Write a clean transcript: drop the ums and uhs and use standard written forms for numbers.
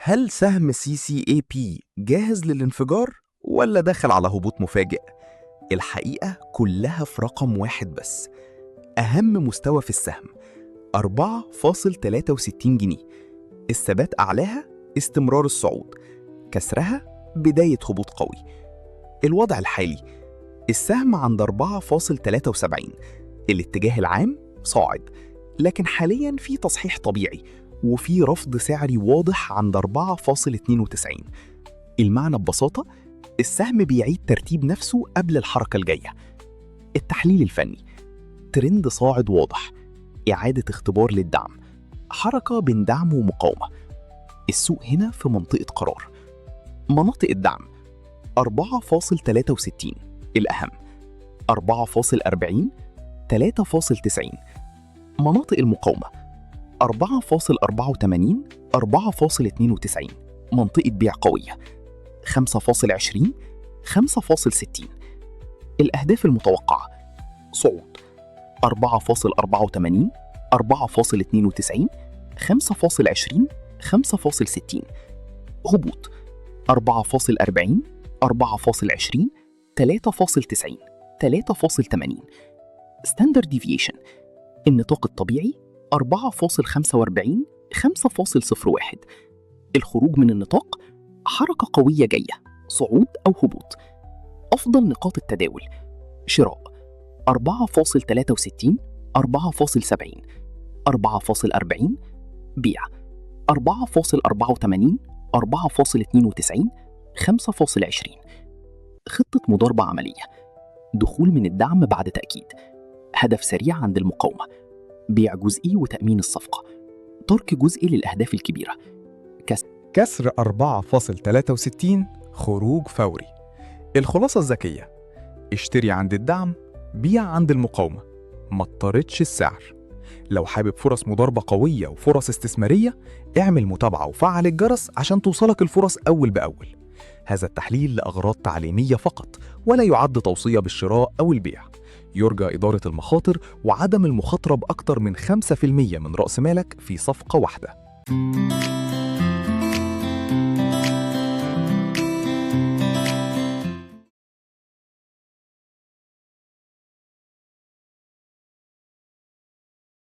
هل سهم CCAP جاهز للانفجار ولا داخل على هبوط مفاجئ؟ الحقيقة كلها في رقم واحد بس. أهم مستوى في السهم 4.63 جنيه. الثبات أعلاها استمرار الصعود، كسرها بداية هبوط قوي. الوضع الحالي: السهم عند 4.73. الاتجاه العام صاعد، لكن حاليا في تصحيح طبيعي وفي رفض سعري واضح عند 4.92. المعنى ببساطة: السهم بيعيد ترتيب نفسه قبل الحركة الجاية. التحليل الفني: ترند صاعد واضح، إعادة اختبار للدعم، حركة بين دعم ومقاومة. السوق هنا في منطقة قرار. مناطق الدعم: 4.63 الأهم، 4.40، 3.90. مناطق المقاومة: 4.84، 4.92 منطقة بيع قوية، 5.20، 5.60. الأهداف المتوقعة: صعود 4.84، 4.92، 5.20، 5.60. هبوط 4.40، 4.20، 3.90، 3.80. standard deviation: النطاق الطبيعي 4.45، 5.01. الخروج من النطاق حركة قوية جاية، صعود أو هبوط. أفضل نقاط التداول: شراء 4.63، 4.70، 4.40. بيع 4.84، 4.92، 5.20. خطة مضاربة عملية: دخول من الدعم بعد تأكيد، هدف سريع عند المقاومة، بيع جزئي وتأمين الصفقة، ترك جزئي للأهداف الكبيرة. كسر 4.63 خروج فوري. الخلاصة الذكية: اشتري عند الدعم، بيع عند المقاومة، ما تطاردش السعر. لو حابب فرص مضاربة قوية وفرص استثمارية، اعمل متابعة وفعل الجرس عشان توصلك الفرص أول بأول. هذا التحليل لأغراض تعليمية فقط، ولا يعد توصية بالشراء أو البيع. يرجى إدارة المخاطر وعدم المخاطرة بأكثر من 5% من رأس مالك في صفقة واحدة.